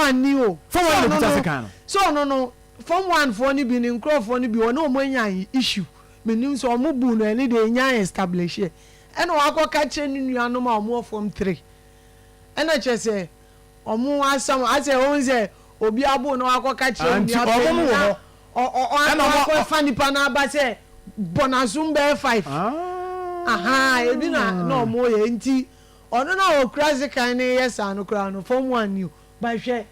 One ni o. Form Sɛ one na ɔno okuta no sekan no. sɛ ɔno no form one foɔ no bi ne nkorɔfoɔ no bi ɔne ɔmo anya issue, menim sɛ ɔmo buu no, ɛne deɛ enya establish yɛ, ɛna wakɔ ka kyerɛ ne nuanom a ɔmo wɔ form three, ɛna kyerɛ sɛ ɔmo asam asɛ ohun sɛ obi abo na wakɔ ka kyerɛ Ah, wo nti nua ɔmo panyin mo wɔ na hɔ. ɔ Ɛna ɔmo wakɔ fa nipa n'aba sɛ bɔ n'asom bɛyɛ five. Aha, ebi na ɔmo yɛ, nti ɔno na okura sekan ne yɛ saa no koraa no, form one ni o, bahwɛ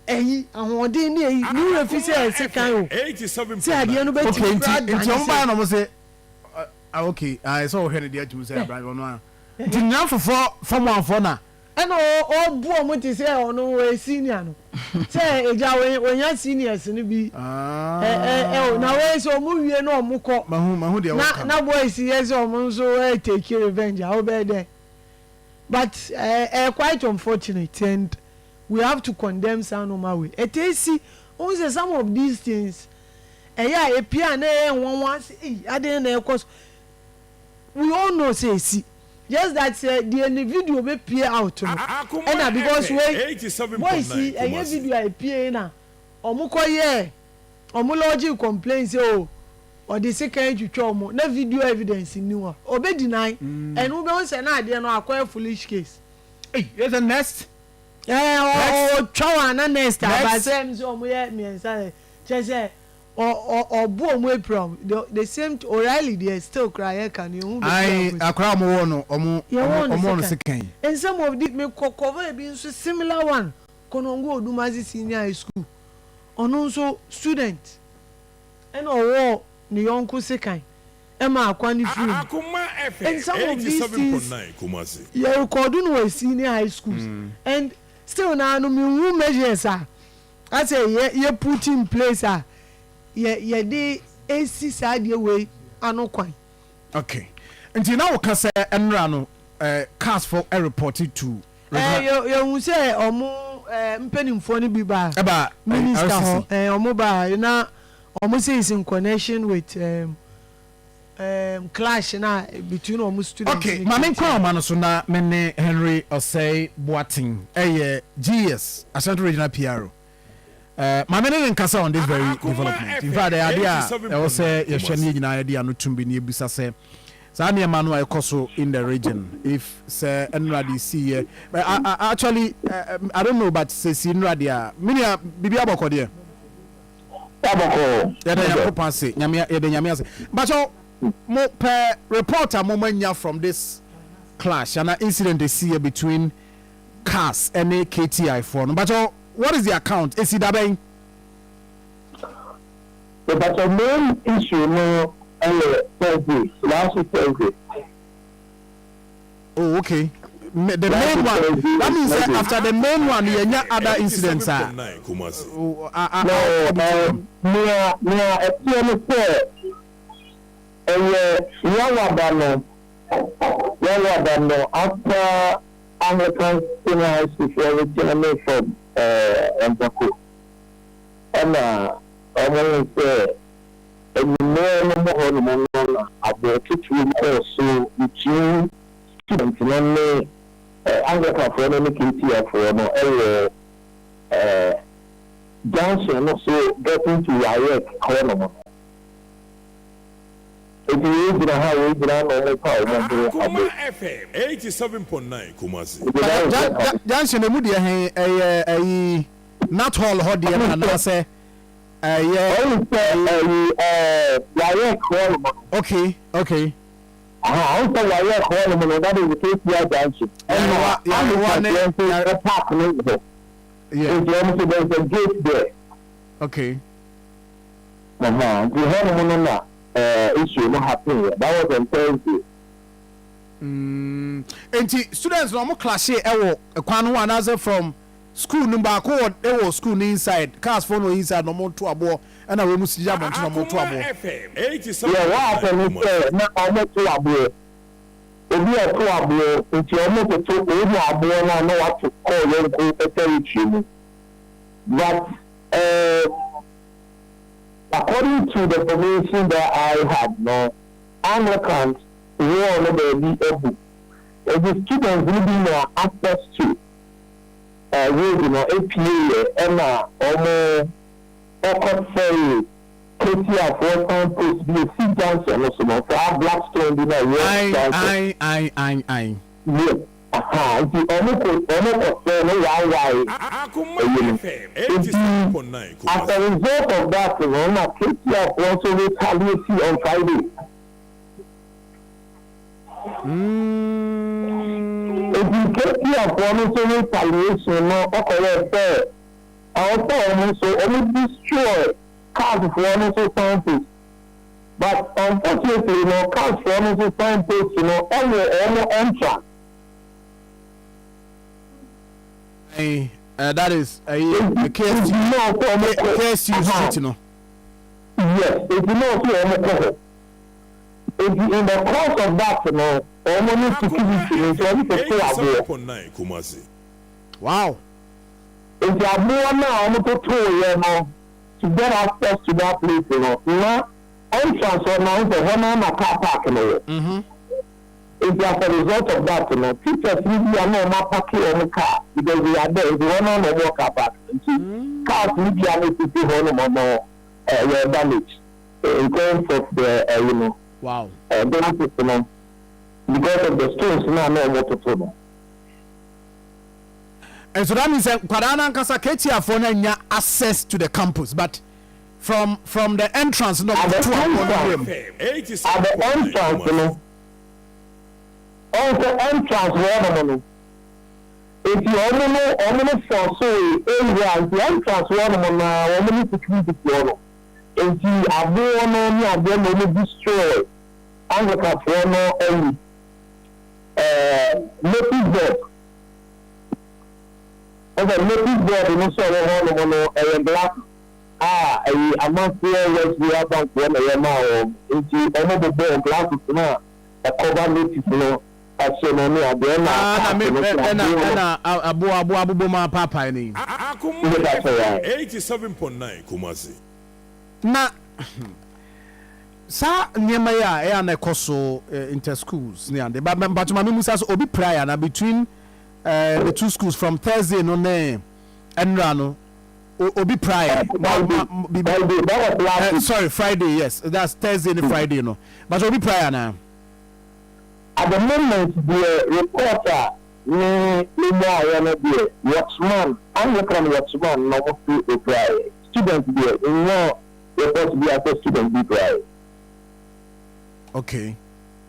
ɛyi ahoɔden ne ɛyi ne wura fi sɛ ɛsekan o sɛ adeɛ no bɛtumi Okay, koraa nti dane ɔmo baa sɛ na ɔmo sɛ ah, okay, ah, ɛsɛ ɔhwɛ ne deɛ atum sɛ abrante ɔno a, nti nyan fofoɔ form one foɔ na Ɛna ɔbu ɔmo te sɛ ɔno ɔyɛ senior no, sɛ egya wɔnya seniors no bi ɛ ɛ ɛ o na wɔyɛ sɛ ɔmo wie na ɔmo kɔ. Mahu deɛ na wɔka. Na boys yɛ sɛ ɔmo nso ɛ take revenge a ɔbɛyɛ dɛ, but ɛ quite unfortunate and we have to condemn saa nneɛma wei. Ɛtɛ esi ohun sɛ some of these things ɛyɛ a epia na ɛyɛ nwanwa sɛ eyi adeɛ na ɛkɔ so. We all know sɛ esi, just that sɛ deɛ ne video bɛ pie out no ɛna because wei boys yi ɛyɛ video a epie na ɔmo kɔ yɛ ɔmo lodge complain sɛ o ɔde sekan twitwa ɔmo, na video evidence ni hɔ, ɔbɛ deny. Ɛnu bɛ sɛ na adeɛ no akɔyɛ foolish case. Hey, here's the next. Ɛɛ, ɔtwa wɔn ana next aba. Next. Sɛ ɛmi sɛ ɔmo yɛ mmiɛnsa yɛ kyerɛ sɛ ɔ ɔ ɔbu ɔmo apira ɔmo the same O'Reilly deɛ, still kora yɛ ka no ehu. Ayi akora a ɔmo wɔ no ɔmo Yɛwɔ no ɔmo wɔ no sekan. Sekan. And some of the me kɔ cover bi nso, similar one, Konongo Odumasi Senior High School, ɔno nso student ɛna ɔwɔ ne yɔnko sekan ɛma akwa ne firi mu. And some of these things yɛ record no wɔ senior high schools and still na no mi hu measures a asɛ yɛ put in place a yɛde esi saa adeɛ wei ano kwan. Okay, nti na wɔka sɛ ɛnura no CAS fo reported to Yɛ yɛhu sɛ ɔmo mpanimfoɔ no bi ba ɛba minister hɔ. RCC. Ɔmo ba na ɔmo say is in connection with clash na between ɔmo students ne Maame KTI. Nkwa ɔma no so na me ne Henry Ɔsɛe Boateng, ɛyɛ GES Ashanti Regional PRO. Maame ne nkasa on this very development. In fact, ɛyɛ adeɛ a ɛwɔ sɛ yɛhwɛ ne yɛ nyinaa yɛde ano tum bi ne yɛbisa sɛ saa nneɛma no a ɛkɔ so in the region, if sɛ nnura de si yɛ. But actually, I don't know, but sɛ si nnura deɛ a menua biribi abɔkɔ deɛ. Abɔkɔ. Yɛda Nyankopɔn ase, Nyame, yɛda Nyame ase. Bakyɛw, mo pɛ report a mo manya from this clash ana incident esi yɛ between CAS ɛne KTI foɔ no, bakyɛw, what is the account? Esi dabɛn? But the main issue no ɛyɛ Thursday, last week Thursday. Oh, okay. The main one, that means that after the main one yɛnya other incidents a oh, No, nea ɛteɛ no sɛ ɛyɛ Yawada no after Anglican Senior High School for returning from Ntako, ɛna ɔmo sɛ enyimmerɛ no mu hɔ nom no na aboɔ ketewa bi kɔɔ so between student no ne Anglicanfoɔ no ne KTI foɔ no ɛwɔ junction no so getting to WAEC hɔ nom no. Eti wei gyina ha, wei gyina ha na ɔmo pa ɔmo ho abo. Nti that is what happened. Junction emu deɛ hɛn, ɛyɛ ɛyi Nat Hall hɔ deɛ no anaasɛ ɛyɛ? Ɔmo sɛ ɛyi WAEC hɔ nom no. Aha, ɔmo sɛ WAEC hɔ nom no, that is the KTI junction. Ɛna Yarewa ne Anglicanfoɔ nso park no wɔ hɔ. Nti ɔmo sɛ there is a gate there. Aha, nti hɔ nom no na issue no happen yɛ. That was on Thursday. Nti students na ɔmo clash ɛwɔ kwan no ho anaasɛ from school no baako wɔ ɛwɔ school no inside, CAS fo no wɔ inside na ɔmo to aboɔ, ɛna wɔn mu si gya abɔnten na ɔmo to aboɔ? Yeah, what happened is sɛ na ɔmo to aboɔ. Obi a ɔto aboɔ nti ɔmo toto ohu aboɔ no a na wato kɔɔ yɛnko territory mu. But according to the information that I had no, Anglicans wall no baabi abu. Nti students no bi nya access to Road no pieeɛ ɛna wɔn kɔ sɛee Ketiafoɔ sign post bi ɛsi junction no so no, saa black stone bi no a ɛwɔ Ae, junction. ae, ae, ae, ae. Yes, ahaa, nti wɔn kɔ, wɔn kɔ sɛe no waawae ɛyi no. Nti as a result of that no na Ketiafoɔ nso retaliate on Friday. Enti Ketiafoɔ no nso retaliation no kɔyɛɛ sɛ ɛwɔ sɛ wɔn nso wɔn destroy Cars-foɔ no nso sign post. But unfortunately no Cars-foɔ no nso sign post no wɔ wɔn entrance. Ayi, eh, that is ayi, Enti KSU, enti na ɔsɛ wɔn kɔ, KSU aha, street no. yes, enti na ɔsɛ wɔn kɔ hɔ. Enti in the course of that no, wɔn ne security no nti wɔn toto aboɔ. Wow! Enti aboɔ no a wɔn totoeɛ no to get access to that place no, na entrance hɔ no wohu sɛ hɔ no ara na car park no wɔ. Enti as a result of that no, teachers no bi a na wɔn apake wɔn car because they are there, nti hɔ no ara na wɔn wɔ car park no, nti cars no bi a na esisi hɔ nom no were damaged. In terms of the ɛyi no. Wow. Glasses no because of the stones no a na wɔn toto no. And so that means sɛ nkwadaa no ankasa KTIfoɔ no anya access to the campus but from the entrance no At the wɔto aboɔ no wura mu. entrance, at the entrance no, ɔn sɛ entrance hɔ nom no, nti wɔn no wɔn no forcee ewura nti entrance hɔ nom no ara wɔn ne security foɔ no. Enti aboɔ no ne adeɛ na wɔn destroy Anglicanfoɔ no ayi ɛɛ notice board. Ɛsɛ notice board no nso a ɛwɔ hɔ nom no ɛyɛ glass a ɛyi amanfoɔ West Rural Bank foɔ na ɛyɛ maa wɔn nti wɔn bobɔɔ glasses no a ɛcover notice no ɛso no ne adeɛ ɛna Ah, na cars me no ɛ so ɛna aboɔ no. ɛna aboɔ aboɔ abobɔ mu apaapae no yi. Wobɛka kyerɛ yɛn. Na saa nneɛma yi a ɛyɛ a na ɛkɔ so inter schools ne ade ba mpakyɛ ma memmisa sɛ obi pirae anaa between the two schools from Thursday no ne ɛnora no obi pirae ma ma bibi Friday, that was last week. Sorry, Friday, yes, that's Thursday ne Friday no, but obi pirae anaa? At the moment deɛ report a me me nyaeɛ no deɛ watchman, Anglican watchman na ɔmo se opiraeɛ. Student deɛ menyaa report biara sɛ student bi piraeɛ. Okay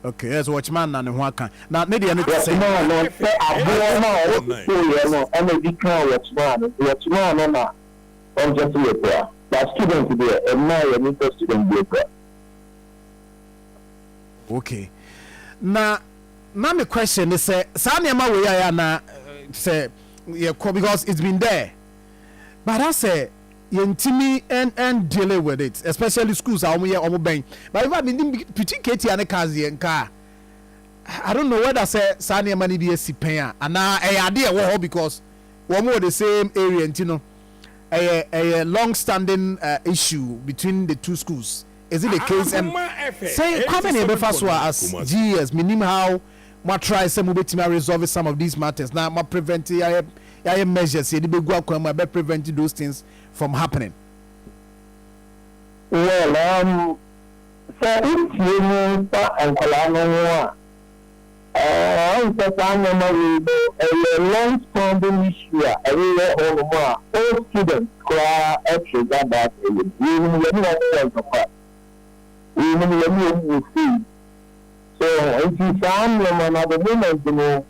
okay yes, watchman na ne ho aka na ne deɛ no te sɛn? Watchman no sɛ aboɔ no a ɔmo totoeɛ no ɛna ebi kaa watchman no nti watchman no na ɔnkyɛ sɛ yɛpira but student deɛ ɛmmaa yɛn sɛ student bi apira. Okay na na me question ne sɛ saa nneɛma wei a yɛ ana sɛ yɛkɔ because it's been there but asɛ yɛntumi ɛn ɛn dealing with it, especially schools a wɔn yɛ wɔn bɛn. But in fact menim between KTI ne cars deɛ nka I don't know whether sɛ saa nneɛma no bi asi pɛn a anaa ɛyɛ ade a ɛwɔ hɔ because wɔn wɔ the same area nti no ɛyɛ ɛyɛ long standing issue between the two schools. Is it the case and sɛn kwan bɛn na yɛbɛfa so a as GES menim how mo atry sɛ mobɛtumi a resolve some of these matters na mo prevent yɛayɛ yɛayɛ measures yɛde bɛgu akwan mu a ɛbɛ prevent those things from happening? Well, sɛ wotie mu fa nkwadaa no ho a, woahu sɛ saa nneɛma wei no, ɛyɛ long standing issue a ɛwowɔ hɔnom a all students koraa trigger that ɛyɛ no. Weinom yɛne wɔn wɔ ntɔkwa, weinom yɛne wɔn wɔ sei. So nti saa nneɛma no at the moment no,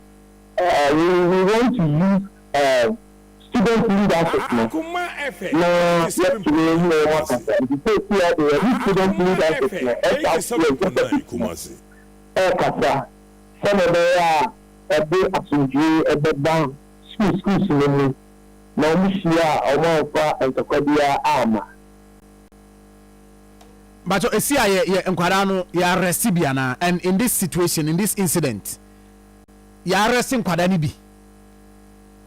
we want to use student leadership no na yɛatumi ne wɔn akasa. Nti seesei ara deɛ yɛne student leadership no, SRC executive no, rekasa sɛdeɛ ɛbɛyɛ a ɛde asomdwoeɛ bɛba sukuu schools no mu na wɔhyia a wɔamfa ntɔkwa biara amma. Mpakyɛw esi a yɛ yɛ nkwadaa no yɛ arrest bi anaa and in this situation, in this incident yɛ arrest nkwadaa no bi?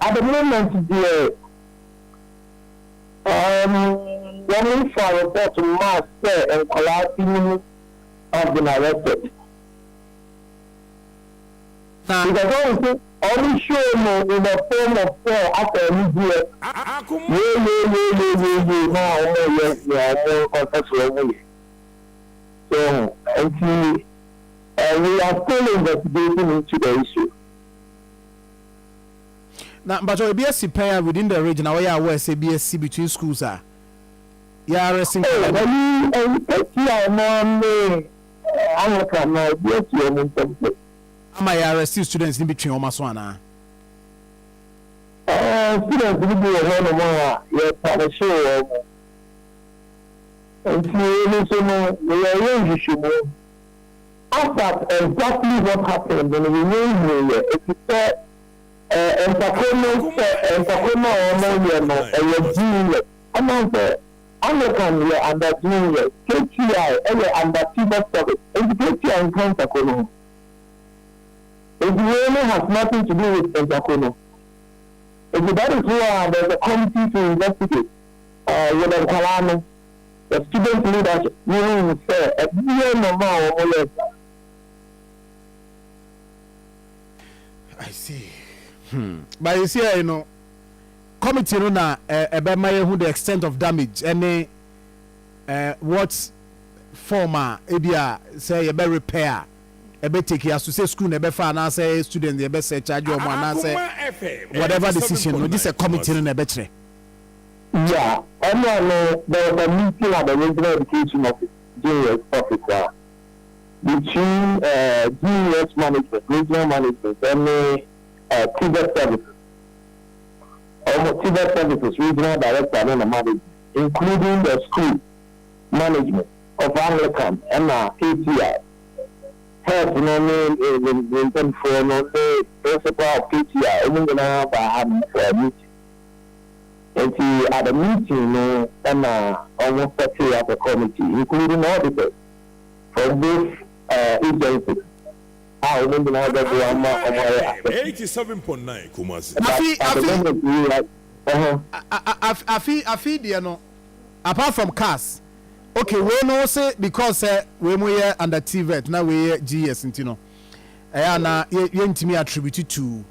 At the moment deɛ um wɔn nfa report mmaa sɛ nkwadaa binom have been arrested. Na. Because wɔn nso. Ɔmo show no in the form of sɛ asɛ anigyeɛ yeeyeeyeeyeeyee na ɔmo yɛ nea ɔmo ɔpɛ sɛ ɔmo yɛ. So ho? Nti we are still investigating into the issue. Na mpakyɛw ebi asi pɛn a within the region a wɔyɛ aware sɛ ebi asi between schools a yɛ arrest Oh, nkwadaa no bi? ɛyi ɛyi Ketia no ne Anglican no ebi asi wɔn ntam sɛ. Ama yɛ arrest students no bi twe wɔn aso anaa? Ɛɛ students no bi wɔ hɔ nom a yɛ punishee wɔn. Nti ɛno nso no yɛyɛ nhwehwɛmu. As at exactly what happened no yɛnnya nhunuiɛ efisɛ ɛɛ ntako no sɛ ntako no a wɔyɛ no ɛyɛ GES anaasɛ Anglican yɛ under GES, KTI ɛyɛ under TVET service nti KTI nka ntako no ho. Nti wei no has nothing to do with ntako no. Nti that is why there is a committee to investigate ɛɛ with nkwadaa no, the student leadership ne hu sɛ ɛdeɛn na ɛmaa wɔn yɛɛ saa. I see. Hmm. But you see, you know, committee no na ɛbɛma yɛhu the extent of damage ɛne what form a ebi a sɛ yɛbɛ repair a ɛbɛ take aso sɛ school na ɛbɛfa anaasɛ student yɛbɛ sɛ charge wɔn anaasɛ whatever decision no gye sɛ committee no na ɛbɛkyerɛ. Yeah, ɛnna no there was a meeting at the regional education office, GES office a between GES management, regional management ɛne TVET services. Wɔn TVET services regional director ne ne management including the school management of Anglican ɛna KTI health no ne ne ne mpanyinfoɔ no ne principal of KTI wɔn nyinaa baa ha nom for a meeting. Nti at the meeting no ɛna wɔn set up a committee including auditors from both agencies a wɔn nyinaa bɛboa ma wɔn ayɛ assessment. Afi But at the afi moment we are afi afi deɛ no, apart from cars, okay, wei no se because sɛ wei mu yɛ under TVET na wei yɛ GES nti no ɛyɛ ana yɛ yɛntumi attribute to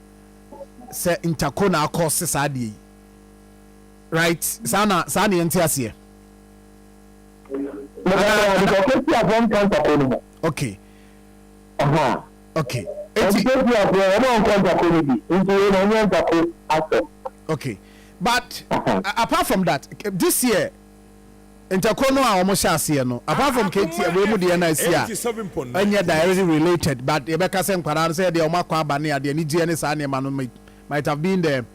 sɛ ntako na akɔ se saa deɛ yi, right? Saa na yɛnte aseɛ. Mepatɔ because Ketiafoɔ nka ntako no ho. Okay, Nti eti Ketiafoɔ wɔn ankɔ ntako no bi nti wei na ɛnyɛ ntako asɛm. Okay, but apart from that, this year ntako no a wɔn hyɛ aseɛ no, apart from KT wei mu deɛ na asi a ɛnyɛ directly related, but yɛbɛka sɛ nkwadaa no sɛ deɛ wɔn akɔ aba ne adeɛ ne gyeɛ ne saa nneɛma no might have been the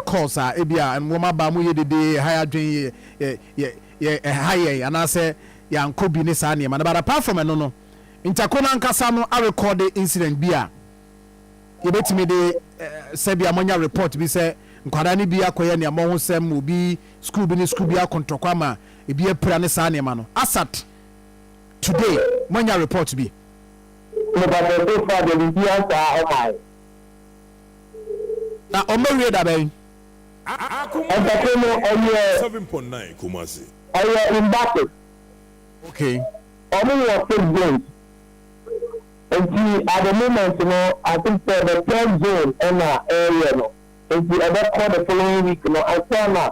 cause a ebi a wɔn aba mo yɛ dede ɛha adwene yɛ yɛ yɛ ɛha yɛn anaasɛ yɛankɔ bi ne saa nneɛma no. But apart from ɛno no, ntako no ankasa no arekɔde incident bi a yɛbɛtumi de sɛbi a moanya report bi sɛ nkwadaa no bi akɔyɛ nneɛma ho sɛm, obi school bi ne school bi akɔntɔkwa ama ebi apira ne saa nneɛma no, as at today moanya report bi? Mepatɔ, so far deɛ biribi asaa ɔmae. Na ɔmmɛwie da bɛn? Ntako no ɛyɛ in batches. Ɔmo wɔ six zones. Nti at the moment no, I think sɛ the third zone ɛna ɛyɛ no. Nti ɛbɛkɔ the following week no ansa na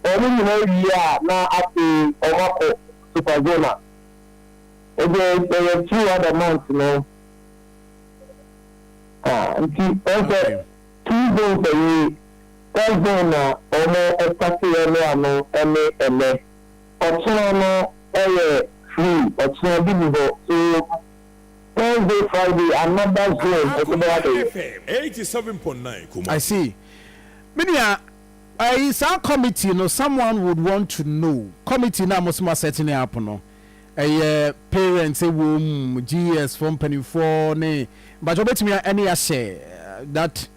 ɔmo nyinaa wie a na afei ɔmo akɔ super zone a. Nti ɛyɛ 2 other months no. Ah, nti wɔn sɛ two zones awie, first zone na ɔmo ɛstarteɛ no ano ɛne ɛnɛ. Ɔkyena no ɛyɛ free, ɔkyena bi ni hɔ. So Thursday, Friday, another zone ɛso bɛyɛ abɛyɛ. I see. Minia, saa committee no, someone would want to know committee na mo soma setting up no, ɛyɛ parents ɛwɔ mu, GES fo mpanimfoɔ ne mbàtɛ wobɛtumi ɛne ahyɛ that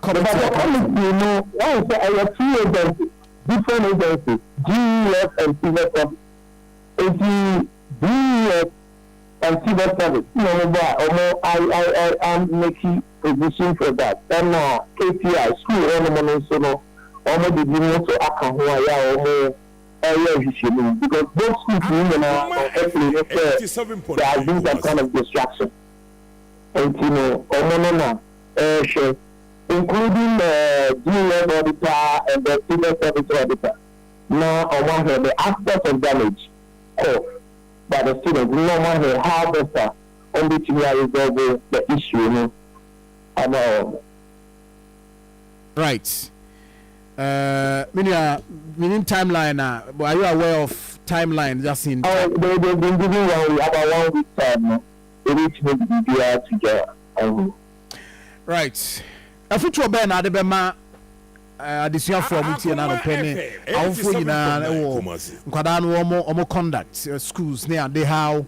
committee? But the committee no, wɔn sɛ ɛyɛ two agencies, different agencies, GES and civil service. Nti GES and civil service na wɔn bɔ a wɔn I I I make position for that. Ɛna KTI school hɔnom no nso no, wɔn de bi nso aka ho a yɛ a wɔn ɛyɛ nhwehwɛmu because both schools ni nyinaa no ɛpere ne sɛ there has been some kind of distraction. Nti no wɔn no na. rehwɛ including the GES auditor and the civil service auditor na wɔn ahwɛ the aspect of damage caused by the students na wɔn ahwɛ how best a wɔn bɛtumi a resolve the issue no ama wɔn. Right. Me nua, menim timeline a, are you aware of timeline just in? Oh, they, they've been giving one week, about one week time no, ebetumi de biribiara to dwa ahu. Right. Afotuo bɛn na ade bɛma adesuafoɔ a wɔtie no anɔpɛ ne awofoɔ nyinaa wɔ nkwadaa no wɔn conduct schools ne ade, how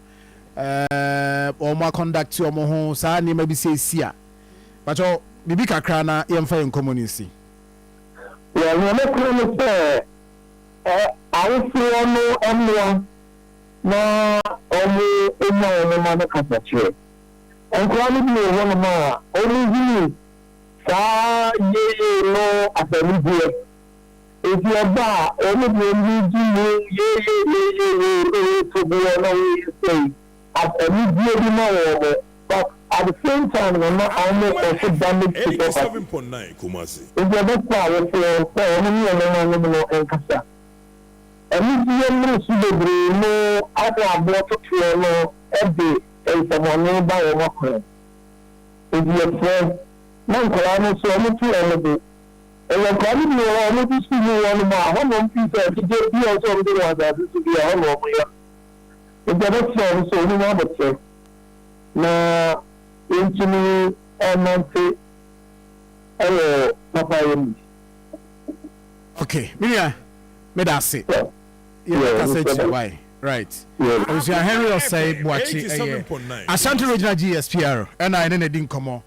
wɔn aconduct wɔn ho, saa nneɛma bi sɛ esi a, bakyɛw, biribi kakra na yɛmfa yɛn nkɔmmɔ no nsi? Well, nea mɛka ne sɛ awofoɔ no mmoa na wɔn nya wɔn mma no kasakyerɛ. Nkwadaa no bi wɔ hɔnom a wɔn hunu saa yeye no asɛmgyeɛ. Eti ɛba a, wɔn de wɔn gye mu yeye yeye yeye na wɔreto boɔ na wɔyɛ sɛyi as anigyeɛ bi ma wɔn mo, but at the same time no na wɔn kɔ damage to property. Nti ɛbɛsɛ awofoɔ sɛ wɔn ne wɔn mma no no nkasa. Anigyeɛ mmoroso bebree no ane aboɔ totoɔ no de nsɛmɔne ba wɔn akwan. Nti yɛsrɛ na nkwadaa no nso wɔn to wɔn bo. Ɛyɛ nkwadaa no bi wɔ hɔ a wɔde sukuu mu wɔ nom a, hɔ na wɔn fi sɛ anigyeɛ bi a ɛsɛ wɔn de wɔ asase so bi a, hɔ na wɔn yɛ. Nti ɛbɛsrɛ wɔn sɛ wɔn nya abotire na wɔntumi ɛnante ɛwɔ papayɛ mu. Okay, me nua, meda ase. Yɛbɛkasa akyiri why. Right. Abusua, Henry Osei Boakye ɛyɛ Ashanti Regional GSPR ɛna ɛne na di nkɔmmɔ.